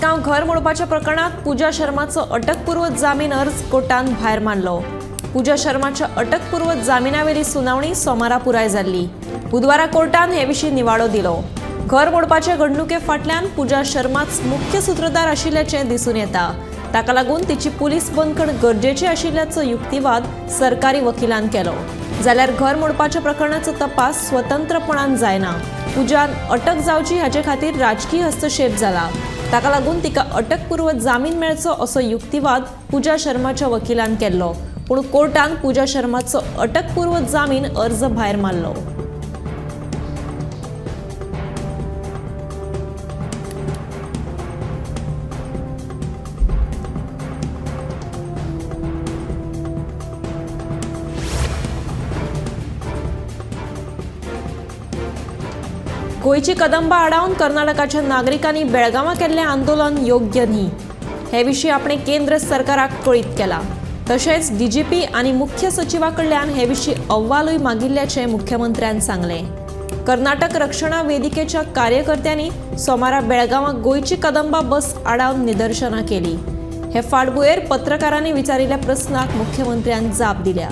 अस्कांव घर मोडपाच्या प्रकरणात पूजा शर्माचो अटकपूर्व जामीन अर्ज कोर्टान भायर मारलो। पूजा शर्माच्या अटकपूर्व जामिनावेली सुनावणी सोमारा पुराय जाल्ली। बुधवारा कोर्टान हे विशीं निवाडो दिलो। घर मोडपाचे घडणुके फाटल्यान पूजा शर्माच मुख्य सूत्रधार आशिल्ल्याचें दिसून येता। ताका लागून तिची पुलीस बंदखण गरजेची आशिल्ल्याचो युक्तिवाद सरकारी वकिलान केलो। जाल्यार घर मोडपाच्या प्रकरणाचो तपास स्वतंत्रपणान जायना, पूजान अटक जावची हाचे खातीर राजकीय हस्तक्षेप जाला, ताका लागून तिका अटकपूर्व जामीन मेळचो असो युक्तिवाद पूजा शर्माच्या वकिलान केल्लो। पूण कोर्टान पूजा शर्माचो अटकपूर्व जामीन अर्ज भायर मारलो। गोंयची कदंबा आडावन कर्नाटकाच्या नागरिकांनी बेळगांवां केल्लें आंदोलन योग्य न्ही हे विशीं आपणे केंद्र सरकाराक कळीत केला। तशेंच डीजीपी आनी मुख्य सचिवा कडल्यान हे विशीं अहवालूय मागिल्ल्याचें मुख्यमंत्र्यान सांगलें। कर्नाटक रक्षणा वेदिकेच्या कार्यकर्त्यांनी सोमारा बेळगांवां गोंयची कदंबा बस आडावन निदर्शनां केली। हे फाटभुंयेर पत्रकारांनी विचारिल्ल्या प्रस्नाक मुख्यमंत्र्यान जाप दिल्या।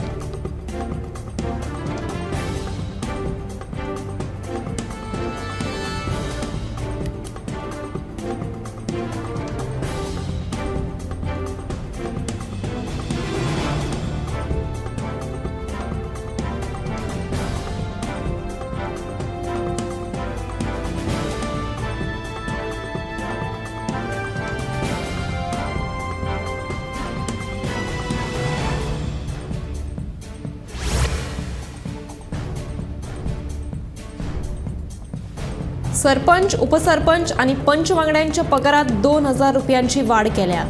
सरपंच, उपसरपंच आनी पंच वांगड्यांच्या पगारात 2000 रुपयांची वाड केल्या।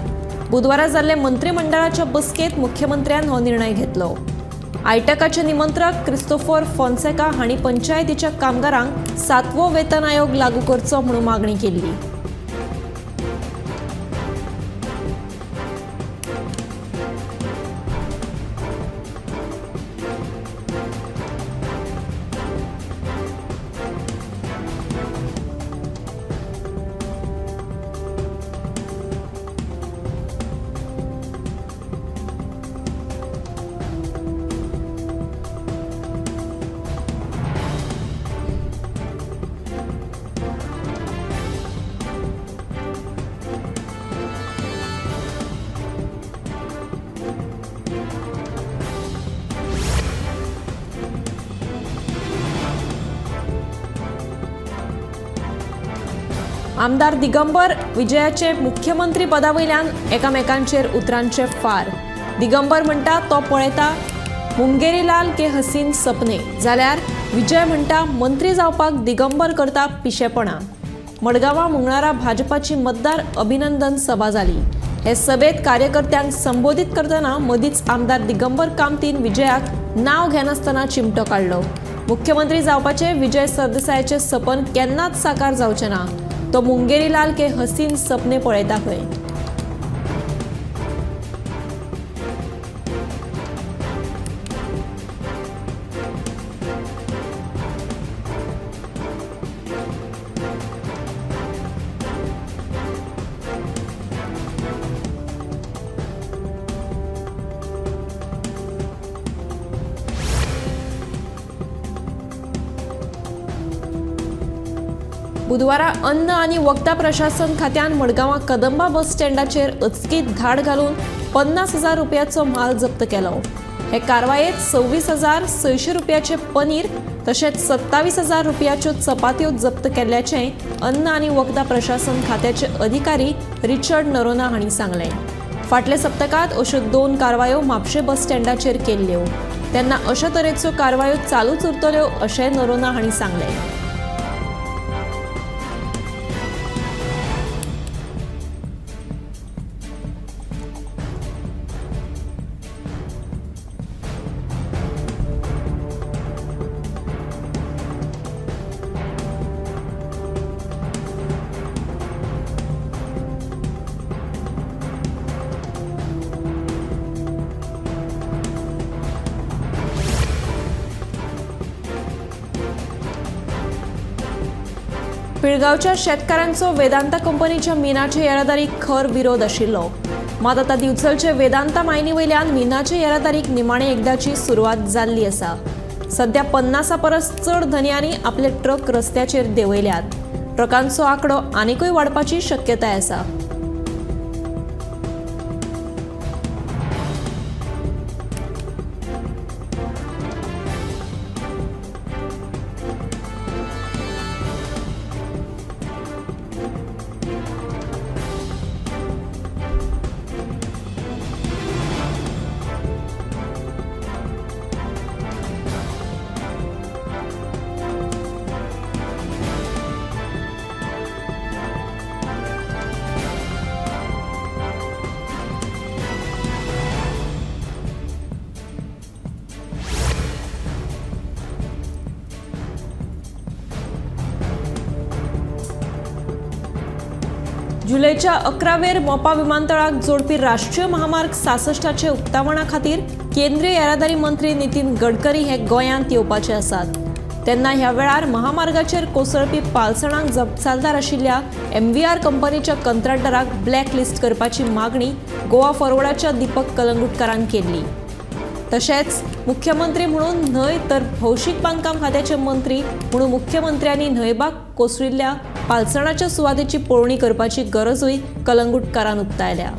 बुधवारा जाल्ले मंत्रिमंडळाच्या बसकेत मुख्यमंत्र्यान हो निर्णय घेतलो। आयटकाचे निमंत्रक क्रिस्तोफर फोन्सेका हांणी पंचायतीच्या कामगारांक 7वो वेतन आयोग लागू करचो म्हणून मागणी केल्ली। आमदार दिगंबर विजयाचे मुख्यमंत्री पदावयल्यान एकामेकांचेर उतरांचे फार। दिगंबर म्हणटा तो पळयता मुंगेरीलाल के हसीन सपने, जाल्यार विजय म्हणटा मंत्री जावपाक दिगंबर करता पिशेपणा। मडगांवां मंगळारा भाजपाची मतदार अभिनंदन सभा जाली। हे सभेत कार्यकर्त्यांक संबोधित करतना मदींच आमदार दिगंबर कामतीन विजयाक नांव घेनासतना चिमटो काडलो। मुख्यमंत्री जावपाचे विजय सरदेसायाचे सपन केन्नाच साकार जावचें ना, तो मुंगेरीलाल के हसीन सपने पळयता खंय। बुधवारा अन्न आनी वखदां प्रशासन खात्यान मडगांवां कदंबा बस स्टँडाचेर अचकीत धाड घालून 50,000 रुपयाचो म्हाल जप्त केलो। हे कारवायेत 26,600 रुपयाचे पनीर तशेंच 27,000 रुपयाच्यो चपात्यो जप्त केल्ल्याचें अन्न आनी वखदां प्रशासन खात्याचे अधिकारी रिचर्ड नरोना हांणी सांगलें। फाटल्या सप्तकांत अश्यो 2 कारवायो म्हापशें बस स्टँडाचेर केल्ल्यो, तेन्ना अशा तरेच्यो कारवायो चालूच उरतल्यो अशें नरोना हांणी सांगलें। पिळगांवच्या शेतकारांचो वेदांता कंपनीच्या मिनाचे येरादारीक खर विरोध आशिल्लो। मात आतां दिवचलचे वेदांता मायनी वयल्यान मिनाचे येरादारीक निमाणे एकदाची सुरवात जाल्ली आसा। सध्या 50 परस चड धनयांनी आपले ट्रक रस्त्याचेर देंवयल्यात। ट्रकांचो आंकडो आनीकूय वाडपाची शक्यताय आसा। जुलैच्या 11वेर मोपा विमानतळाक जोडपी राष्ट्रीय महामार्ग 66चे उक्तावणा खातीर केंद्रीय येरादारी मंत्री नितीन गडकरी हे गोंयांत येवपाचे आसात। तेन्ना ह्या वेळार महामार्गाचेर कोसळपी पालसणांक जपसालदार आशिल्ल्या MVR कंपनीच्या कंत्राटदाराक ब्लॅक लिस्ट करपाची मागणी गोवा फॉरवर्डाच्या दीपक कलंगुटकारान केल्ली। तशेंच मुख्यमंत्री म्हणून न्हय तर भौशीक बांदकाम खात्याचे मंत्री म्हणून मुख्यमंत्र्यांनी न्हंयबाग कोसळिल्ल्या पालसणाच्या सुवातेची पळोवणी करपाची गरजूय कलंगुटकारान उक्तायल्या।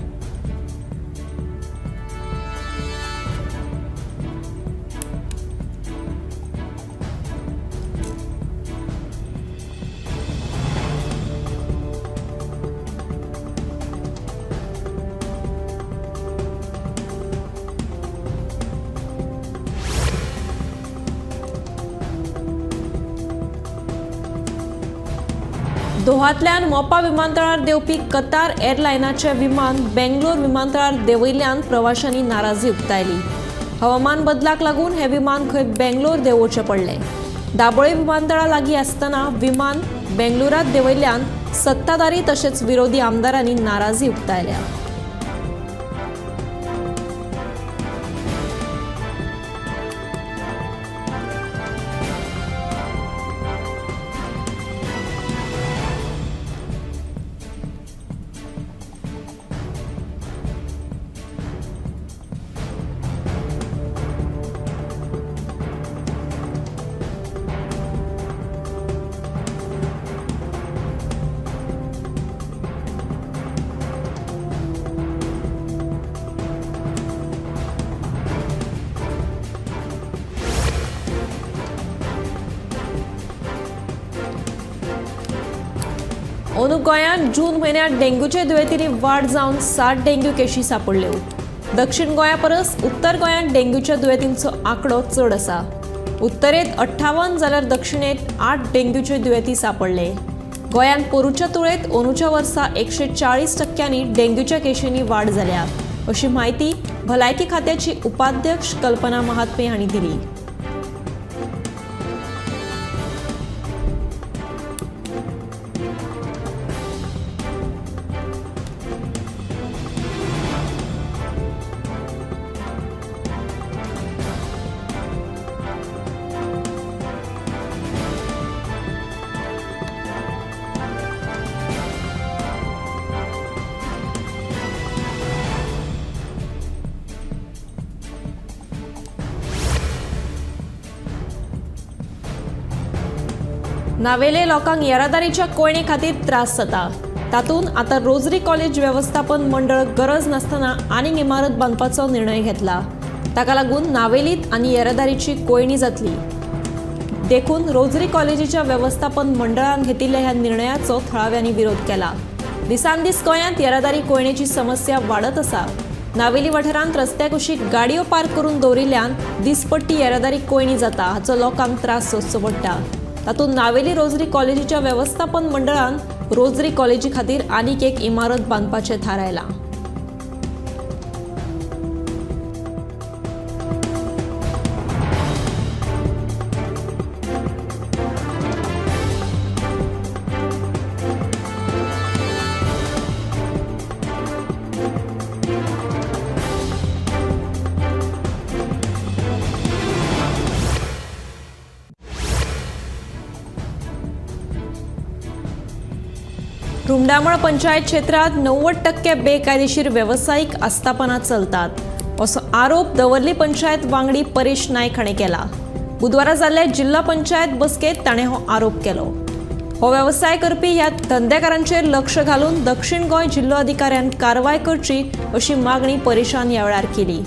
दोहांतल्यान मोपा विमानतळार देंवपी कतार एअरलायनाचें विमान बेंगलोर विमानतळार देंवयिल्ल्यान प्रवाशांनी नाराजी उक्तायली। हवामान बदलाक लागून हें विमान खंय बेंगलोर देंवोवचें पडलें। दाबोळे विमानतळा लागीं आसतना विमान बेंगलोरांत देंवयिल्ल्यान सत्ताधारी तशेंच विरोधी आमदारांनी नाराजी उक्तायल्या। अंदू गोंयांत जून म्हयन्यांत डेंग्यूचे दुयेंतींनी वाड जावन 60 डेंग्यू केशी सांपडल्यो। दक्षिण गोंया परस उत्तर गोंयांत डेंग्यूच्या दुयेंतींचो आंकडो चड आसा। उत्तरेंत 58 जाल्यार दक्षिणेंत 8 डेंग्यूचे दुयेंती सांपडले। गोंयांत पोरूच्या तुळेंत अंदूच्या वर्सा 140% डेंग्यूच्या केशींनी वाड जाल्या अशी म्हायती भलायकी खात्याची उपाध्यक्ष कल्पना महात्मे हांणी दिली। नावेले लोकांक येरादारीच्या कोयणे खातीर त्रास जाता। तातूंत आतां रोजरी कॉलेज वेवस्थापन मंडळ गरज नासतना आनीक इमारत बांदपाचो निर्णय घेतला। ताका लागून नावेलीत आनी येरादारीची कोयणी जातली। देखून रोजरी कॉलेजीच्या वेवस्थापन मंडळान घेतिल्ल्या ह्या निर्णयाचो थळाव्यांनी विरोध केला। दिसान दीस गोंयांत येरादारी कोयणेची समस्या वाडत आसा। नावेली वाठारांत रस्त्या कुशीक गाडयो पार्क करून दवरिल्ल्यान दिसपट्टी येरादारी कोयणी जाता हाचो लोकांक त्रास सोंसचो पडटा। तातूंत नावेली रोजरी कॉलेजीच्या वेवस्थापन मंडळान रोजरी कॉलेजी खातीर आनीक एक इमारत बांदपाचें थारायलां। कुंडामळ पंचायत क्षेत्रात 90% बेकायदेशीर वेवसायीक आस्थापनां चलतात असो आरोप दवर्ली पंचायत वांगडी परेश नायक हाणें केला। बुधवारा जाल्ल्या जिल्हा पंचायत बसकेत ताणें हो आरोप केलो। हो वेवसाय करपी ह्या धंदेकारांचेर लक्ष घालून दक्षिण गोंय जिल्लो अधिकाऱ्यान कारवाय करची अशी मागणी परेशान ह्या वेळार केली।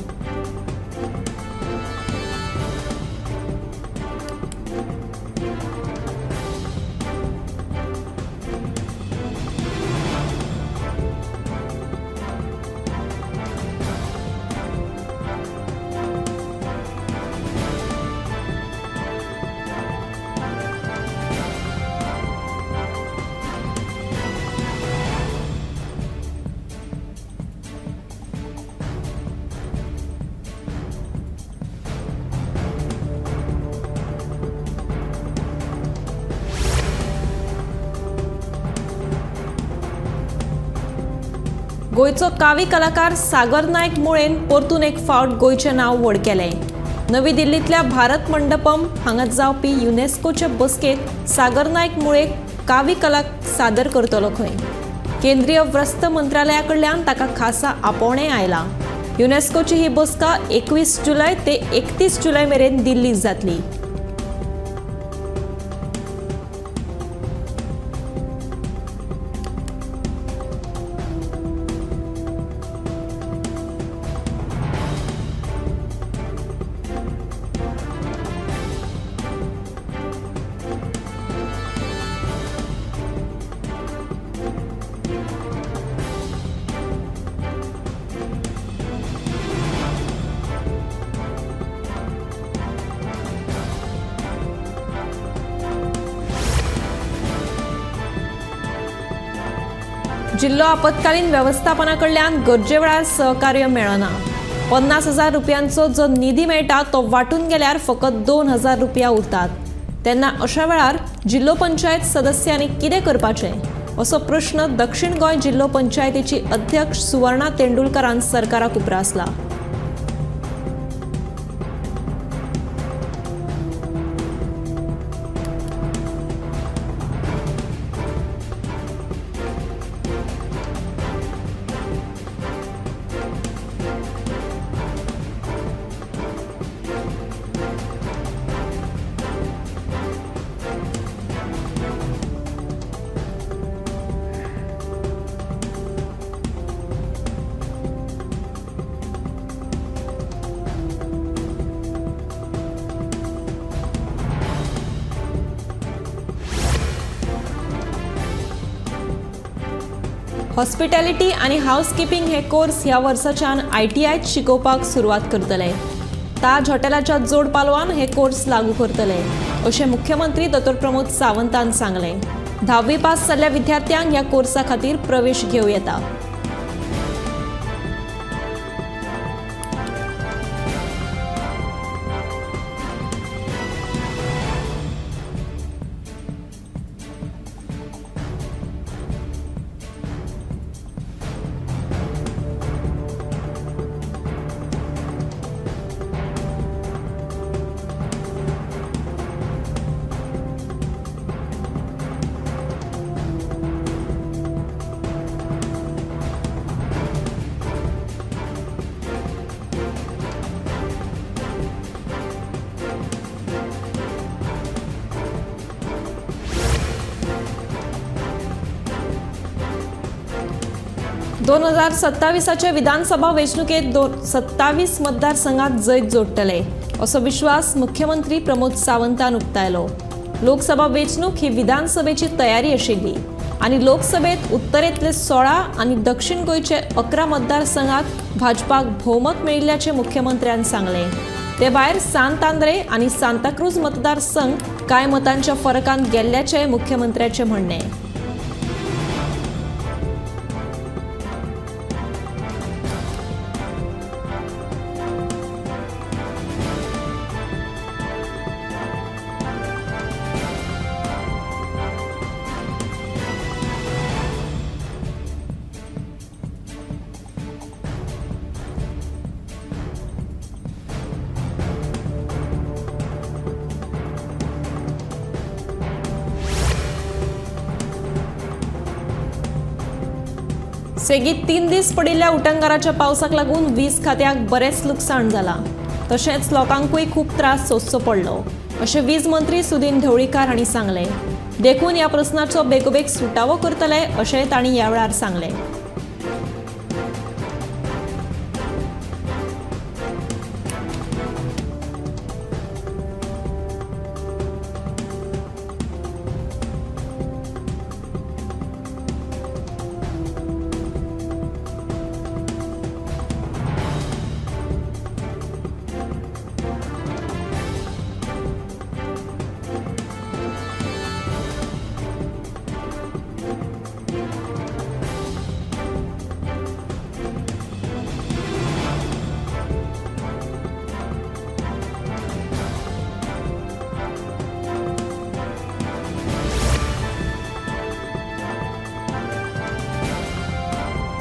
गोंयचो कावी कलाकार सागर नायक मुळेन परतून एक फावट गोंयचें नांव व्हड केलें। नवी दिल्लींतल्या भारत मंडपम हांगा जावपी युनेस्कोचे बसकेंत सागर नायक मुळे कावी कला सादर करतलो खंय। केंद्रीय वस्त्र मंत्रालया कडल्यान ताका खासा आपोवणें आयलां। युनेस्कोची ही बसका 21 जुलय ते 31 जुलय मेरेन दिल्लींत जातली। जिल्लो आपत्कालीन व्यवस्थापना कडल्यान गरजे वेळार सहकार्य मेळना। 50,000 रुपयांचो जो निधी मेळटा तो वांटून गेल्यार फकत 2,000 रुपया उरतात। तेन्ना अशा वेळार जिल्लो पंचायत सदस्यांनी कितें करपाचें असो प्रश्न दक्षिण गोंय जिल्लो पंचायतीची अध्यक्ष सुवर्णा तेंडुलकरान सरकाराक उप्रासला। हॉस्पिटॅलिटी आनी हावसकिपींग हे कोर्स ह्या वर्साच्यान आयटीआयत शिकोवपाक सुरवात करतले। ताज हॉटेलाच्या जोड पालवान हे कोर्स लागू करतले अशें मुख्यमंत्री दोतोर प्रमोद सावंतान सांगलें। 10वी पास जाल्ल्या विद्यार्थ्यांक ह्या कोर्सा खातीर प्रवेश घेवं येता। दोन 2027 विधानसभा वेंचणुकेत 27 मतदारसंघात जैत जोडटले असो विश्वास मुख्यमंत्री प्रमोद सावंतान उक्तायलो। लोकसभा वेंचणूक ही विधानसभेची तयारी आशिल्ली आनी लोकसभेत उत्तरेंतले 16 आनी दक्षिण गोंयचे 11 मतदारसंघात भाजपाक भोवमत मेळिल्ल्याचें मुख्यमंत्र्यान सांगलें। ते भायर सांत आंद्रे आनी सांताक्रूज मतदारसंघ कांय मतांच्या फरकान गेल्ल्याचें मुख्यमंत्र्याचें म्हणणें। सेगीत 3 दीस पडिल्ल्या उटंगाराच्या पावसाक लागून वीज खात्याक बरेंच लुकसाण जालां, तशेंच लोकांकूय खूब त्रास सोंसचो पडलो अशें वीज मंत्री सुदिन ढवळीकार हांणी सांगलें। देखून ह्या प्रस्नाचो बेगोबेग सुटावो करतले अशें तांणी ह्या वेळार सांगलें।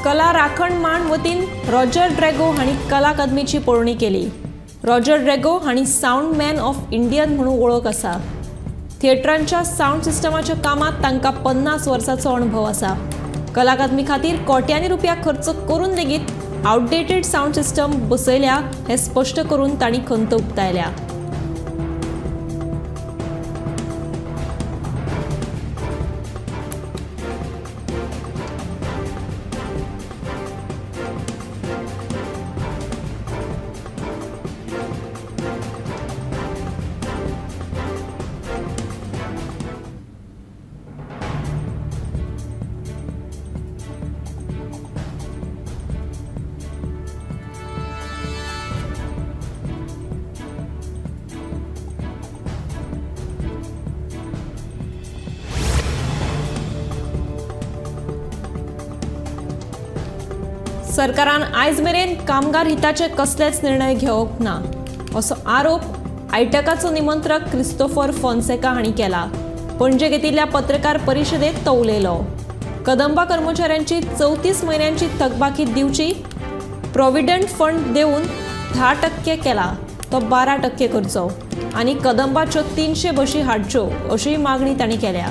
कला राखण मांड वतीन रॉजर ड्रेगो हांणी कला अकादमीची पळोवणी केली। रॉजर ड्रेगो हांणी सावंड मॅन ऑफ इंडियन म्हणून वळख आसा। थिएटरांच्या सावंड सिस्टमाच्या कामात तांकां 50 वर्सांचो अणभव आसा। कला अकादमी खातीर कोट्यांनी रुपया खर्च करून लेगीत आउटडेटेड सावंड सिस्टम बसयल्या हें स्पश्ट करून तांणी खंत उक्तायल्या। सरकारान आयज मेरेन कामगार हिताचे कसलेच निर्णय घेवंक ना असो आरोप आयटकाचो निमंत्रक क्रिस्तोफर फोन्सेका हांणी केला। पणजे घेतिल्ल्या पत्रकार परिशदेत तो उलयलो। कदंबा कर्मचाऱ्यांची 34 म्हयन्यांची थकबाकी दिवची, प्रोव्हिडंट फंड देवन 10% केला तो 12% करचो आनी कदंबाच्यो 300 बशी हाडच्यो अशी मागणी तांणी केल्या।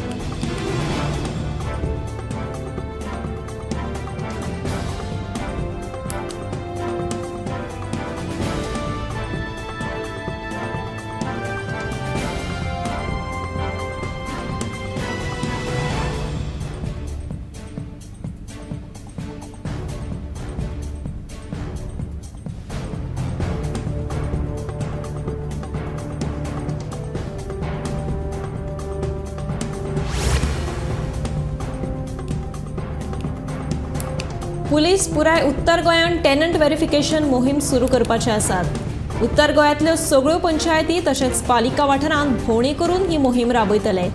पुलीस पुराय उत्तर गोंयांत टेनंट व्हेरिफिकेशन मोहीम सुरू करपाचे आसात। उत्तर गोंयांतल्यो सगळ्यो पंचायती तशेंच पालिका वाठारांत भोंवडी करून ही मोहीम राबयतले।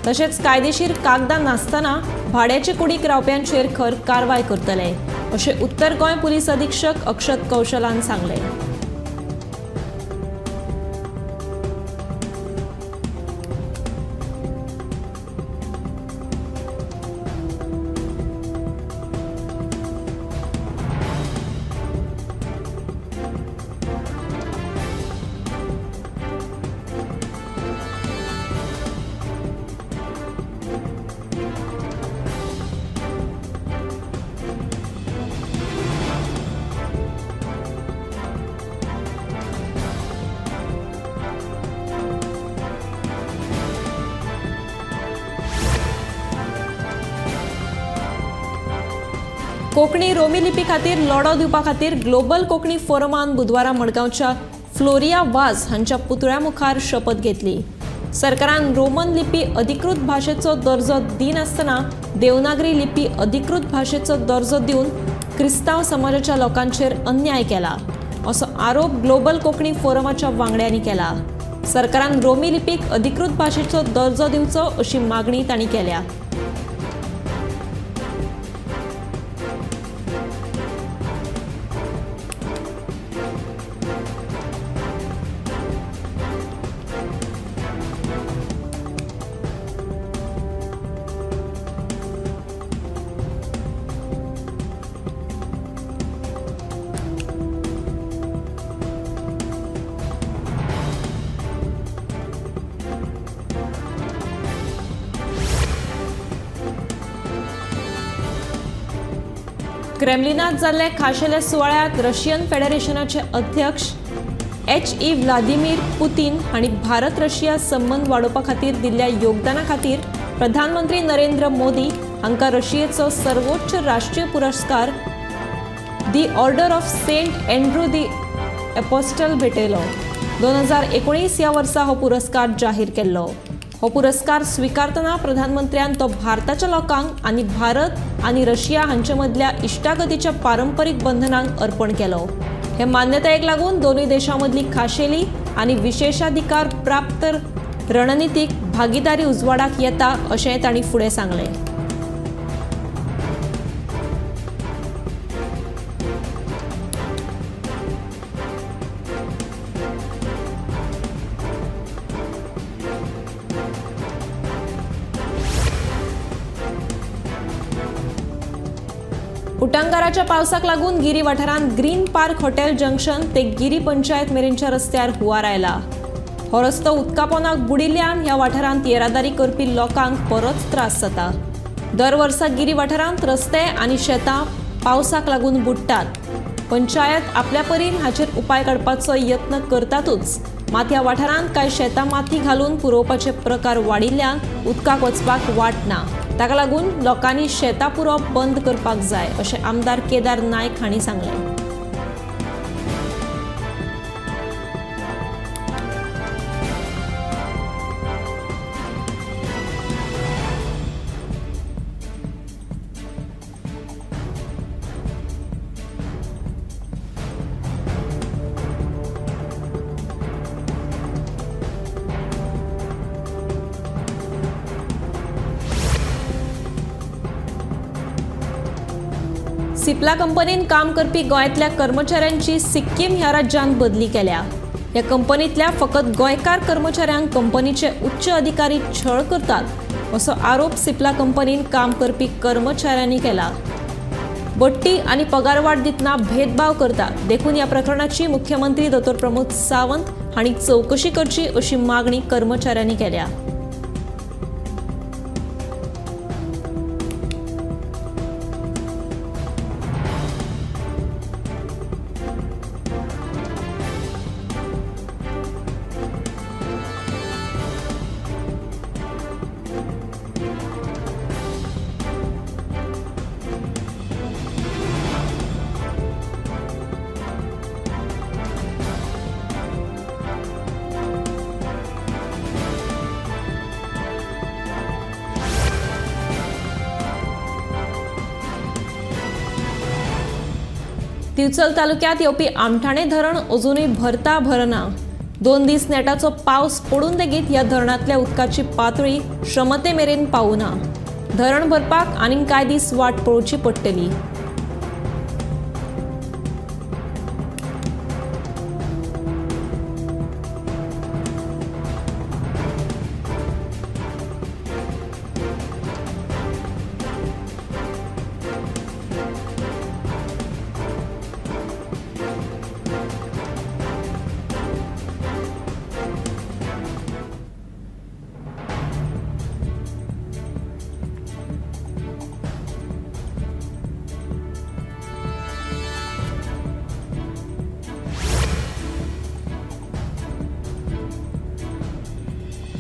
तशेंच कायदेशीर कागदां नासतना भाड्याचे कुडीक रावप्यांचेर खर कारवाय करतले अशें उत्तर गोंय पुलीस अधीक्षक अक्षत कौशलान सांगलें। कोंकणी रोमी लिपी खातीर लढो दिवपा खातीर ग्लोबल कोंकणी फोरमान बुधवारा मडगांवच्या फ्लोरिया वाज हांच्या पुतळ्या मुखार शपथ घेतली। सरकारान रोमन लिपी अधिकृत भाशेचो दर्जो दिनासतना देवनागरी लिपी अधिकृत भाशेचो दर्जो दिवन क्रिस्तांव समाजाच्या लोकांचेर अन्याय केला असो आरोप ग्लोबल कोंकणी फोरमाच्या वांगड्यांनी केला। सरकारान रोमी लिपीक अधिकृत भाशेचो दर्जो दिवचो अशी मागणी तांणी केल्या। क्रेमलिनात जाल्ल्या खाशेल्या सुवाळ्यांत रशियन फेडरेशनाचे अध्यक्ष एच.ई. व्लादिमीर पुतीन हांणी भारत रशिया संबंद वाडोवपा खातीर दिल्ल्या योगदाना खातीर प्रधानमंत्री नरेंद्र मोदी हांकां रशियेचो सर्वोच्च राष्ट्रीय पुरस्कार the Order of Saint Andrew the Apostle भेटयलो. 2019 ह्या वर्सा हो पुरस्कार जाहीर केल्लो. हो पुरस्कार स्विकारतना प्रधानमंत्र्यान तो भारताच्या लोकांक आनी भारत आनी रशिया हांचे मदल्या इश्टागतीच्या पारंपरीक बंधनांक अर्पण केलो. हे मान्यतायेक लागून दोनूय देशां मदली खाशेली आनी विशेषाधिकार प्राप्त रणनितीक भागीदारी उजवाडाक येता अशें तांणी फुडें सांगलें. उटंगाराच्या पावसाक लागून गिरी वाठारांत ग्रीन पार्क हॉटेल जंक्शन ते गिरी पंचायत मेरेनच्या रस्त्यार हुंवार आयला. हो रस्तो उदकापोनाक बुडिल्ल्यान ह्या वाठारांत येरादारी करपी लोकांक बरोच त्रास जाता. दर वर्सा गिरी वाठारांत रस्ते आनी शेतां पावसाक लागून बुडटात. पंचायत आपल्या परीन हाचेर उपाय काडपाचो यत्न करतातूच, मात ह्या वाठारांत कांय शेतां माती घालून पुरोवपाचे प्रकार वाडिल्ल्यान उदकाक वचपाक वाट ना. ताका लागून लोकांनी शेतां पुरोवप बंद करपाक जाय अशें आमदार केदार नायक हांणी सांगलें. सिप्ला कंपनीन काम करपी गोंयांतल्या कर्मचाऱ्यांची सिक्कीम ह्या राज्यांत बदली केल्या. ह्या कंपनींतल्या फकत गोंयकार कर्मचाऱ्यांक कंपनीचे उच्च अधिकारी छळ करतात असो आरोप सिप्ला कंपनीन काम करपी कर्मचाऱ्यांनी केला. बडटी आनी पगारवाड दितना भेदभाव करतात देखून ह्या प्रकरणाची मुख्यमंत्री दोतोर प्रमोद सावंत हांणी चवकशी करची अशी मागणी कर्मचाऱ्यांनी केल्या. दिवचल तालुक्यात येवपी आमठाणे धरण अजूनय भरता भरना. 2 दीस नेटाचो पावस पडून लेगीत ह्या धरणांतल्या उदकाची पातळी क्षमते मेरेन पावना. धरण भरपाक आनीक कांय दीस वाट पळोवची पडटली.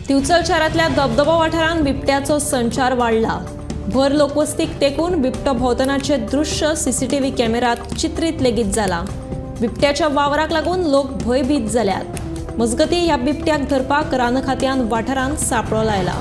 दिवचल शारांतल्या धबधबो वाठारांत बिबट्याचो संचार वाडला. भर लोकवस्तीक तेकून बिबटो भोंवतणाचें दृश्य सीसीटीव्ही कॅमेरात चित्रीत लेगीत जाला. बिबट्याच्या वावराक लागून लोक भंयभीत जाल्यात. मजगतीं ह्या बिबट्याक धरपाक रान खात्यान वाठारांत सांपळो लायला.